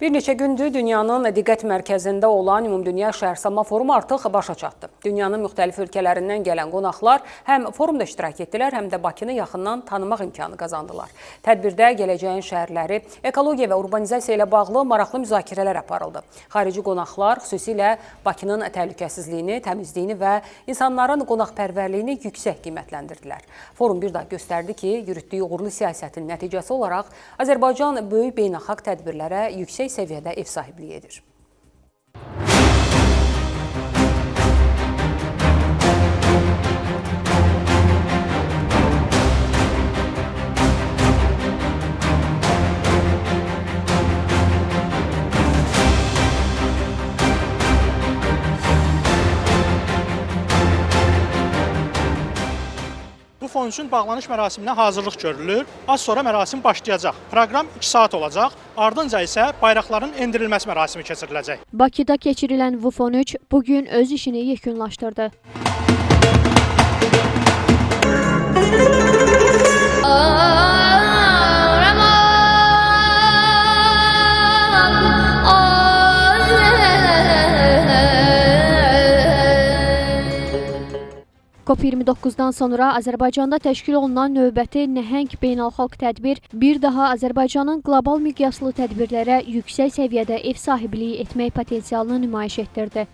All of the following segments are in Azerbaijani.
Bir neçə gündür dünyanın diqqət mərkəzində olan Ümumdünya Şəhərsalma Forumu artıq başa çatdı. Dünyanın müxtəlif ölkələrindən gələn qonaqlar həm forumda iştirak etdilər, həm də Bakını yaxından tanımaq imkanı qazandılar. Tədbirdə gələcəyin şəhərləri, ekologiya və urbanizasiya ilə bağlı maraqlı müzakirələr aparıldı. Xarici qonaqlar xüsusilə Bakının təhlükəsizliyini, təmizliyini və insanların qonaqpərvərliyini yüksək qiymətləndirdilər. Forum bir daha göstərdi ki, yürütdüyü uğurlu siyasətin nəticəsi olaraq Azərbaycan böyük beynəlxalq tədbirlərə yüksək səviyyədə ev sahibliyi edir. Bu fon üçün bağlanış mərasiminə hazırlıq görülür. Az sonra mərasim başlayacaq. Proqram 2 saat olacaq. Ardınca isə bayraqların endirilməsi mərasimi keçiriləcək. Bakıda keçirilən VUF-13 bugün öz işini yekunlaşdırdı. COP29-dan sonra Azərbaycanda təşkil olunan növbəti nəhəng beynəlxalq tədbir bir daha Azərbaycanın qlobal miqyaslı tədbirlərə yüksək səviyyədə ev sahibliyi etmək potensialını nümayiş etdirdi.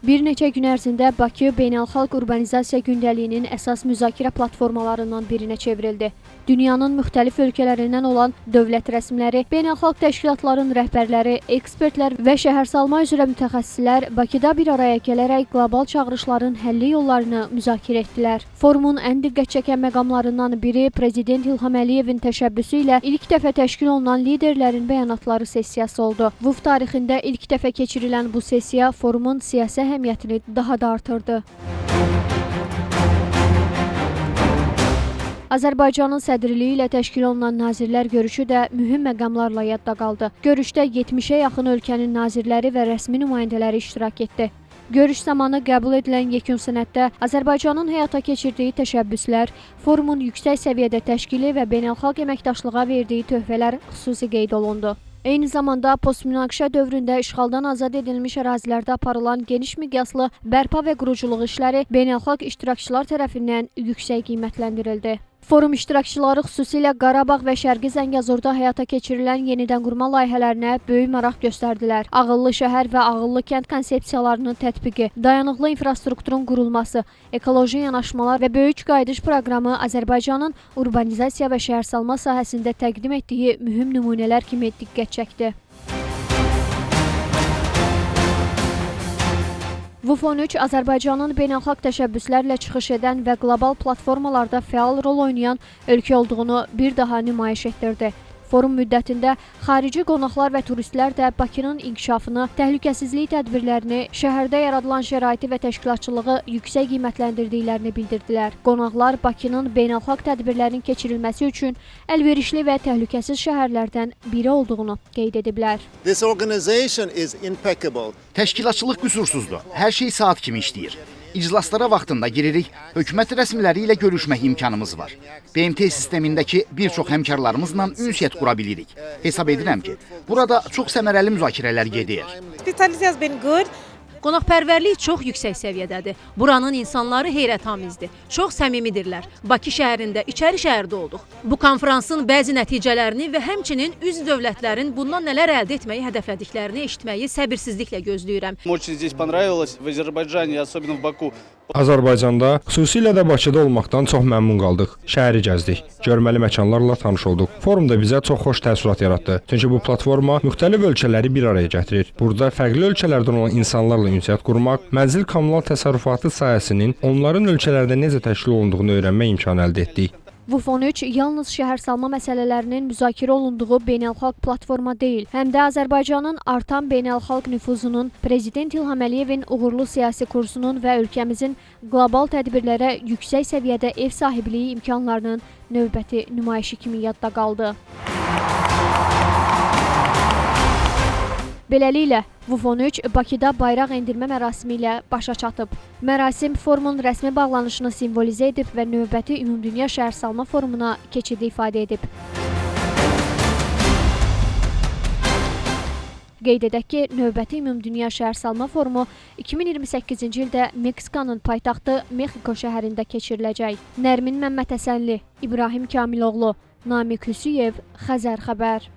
Bir neçə gün ərzində Bakı beynəlxalq urbanizasiya gündəliyinin əsas müzakirə platformalarından birinə çevrildi. Dünyanın müxtəlif ölkələrindən olan dövlət rəsmiləri, beynəlxalq təşkilatların rəhbərləri, ekspertlər və şəhərsalma üzrə mütəxəssislər Bakıda bir araya gələrək qlobal çağırışların həlli yollarını müzakirə etdilər. Forumun ən diqqət çəkən məqamlarından biri Prezident İlham Əliyevin təşəbbüsü ilə ilk dəfə təşkil olunan liderlərin bəyanatları sessiyası oldu. VUF tarixində ilk dəfə keçirilən bu sessiya forumun siyasi əhəmiyyətini daha da artırdı. Azərbaycanın sədrliyi ilə təşkil olunan nazirlər görüşü də mühüm məqamlarla yadda qaldı. Görüşdə 70-ə yaxın ölkənin nazirləri və rəsmi nümayəndələri iştirak etdi. Görüş zamanı qəbul edilən yekun sənəddə Azərbaycanın həyata keçirdiyi təşəbbüslər, forumun yüksək səviyyədə təşkili və beynəlxalq əməkdaşlığa verdiyi töhfələr xüsusi qeyd olundu. Eyni zamanda postmünaqişə dövründə işğaldan azad edilmiş ərazilərdə aparılan geniş miqyaslı bərpa və quruculuq işləri beynəlxalq iştirakçılar tərəfindən yüksək qiymətləndirildi. Forum iştirakçıları xüsusilə Qarabağ və Şərqi Zəngəzurda həyata keçirilən yenidənqurma layihələrinə böyük maraq göstərdilər. Ağıllı şəhər və ağıllı kənd konsepsiyalarının tətbiqi, dayanıqlı infrastrukturun qurulması, ekoloji yanaşmalar və böyük qayıdış proqramı Azərbaycanın urbanizasiya və şəhərsalma sahəsində təqdim etdiyi mühüm nümunələr kimi diqqət çəkdi. VUF-13 Azərbaycanın beynəlxalq təşəbbüslərlə çıxış edən və qlobal platformalarda fəal rol oynayan ölkə olduğunu bir daha nümayiş etdirdi. Forum müddətində xarici qonaqlar və turistlər də Bakının inkişafını, təhlükəsizlik tədbirlərini, şəhərdə yaradılan şəraiti və təşkilatçılığı yüksək qiymətləndirdiklərini bildirdilər. Qonaqlar Bakının beynəlxalq tədbirlərin keçirilməsi üçün əlverişli və təhlükəsiz şəhərlərdən biri olduğunu qeyd ediblər. This organization is impeccable. Təşkilatçılıq qüsursuzdur. Hər şey saat kimi işləyir. İclaslara vaxtında giririk, hökumət rəsmiləri ilə görüşmək imkanımız var. BMT sistemindəki bir çox həmkarlarımızla ünsiyyət qura bilirik. Hesab edirəm ki, burada çox səmərəli müzakirələr gedir. Hospitality has been good. Qonaqpərvərlik çox yüksək səviyyədədir. Buranın insanları heyrətamizdir. Çox səmimidirlər. Bakı şəhərində, içəri şəhərdə olduq. Bu konfransın bəzi nəticələrini və həmçinin üzv dövlətlərin bundan nələr əldə etməyi hədəflədiklərini eşitməyi səbirsizliklə gözləyirəm. Очень здесь понравилось в Азербайджане, особенно в Баку. Azərbaycanda, xüsusilə də Bakıda olmaqdan çox məmnun qaldıq. Şəhəri gəzdik, görməli məkanlarla tanış olduq. Forum da bizə çox xoş təəssürat yaratdı. Çünki bu platforma müxtəlif ölkələri bir araya gətirir. Burada fərqli ölkələrdən olan insanlarla ünsiyyət qurmaq, mənzil kommunal təsərrüfatı sahəsinin onların ölkələrdə necə təşkil olunduğunu öyrənmək imkanı əldə etdik. VUF-13 yalnız şəhərsalma məsələlərinin müzakirə olunduğu beynəlxalq platforma deyil, həm də Azərbaycanın artan beynəlxalq nüfuzunun, Prezident İlham Əliyevin uğurlu siyasi kursunun və ölkəmizin qlobal tədbirlərə yüksək səviyyədə ev sahibliyi imkanlarının növbəti nümayişi kimi yadda qaldı. Beləliklə, VUF-13 Bakıda bayraq endirmə mərasimi ilə başa çatıb. Mərasim forumun rəsmi bağlanışını simvolizə edib və növbəti Ümumdünya Şəhərsalma Forumuna keçidi ifadə edib. Qeyd edək ki, növbəti Ümumdünya Şəhərsalma Forumu 2028-ci ildə Meksikanın paytaxtı Mexiko şəhərində keçiriləcək. Nərmin Məmmədhəsənli, İbrahim Kamiloğlu, Namiq Hüsüyev, Xəzər xəbər.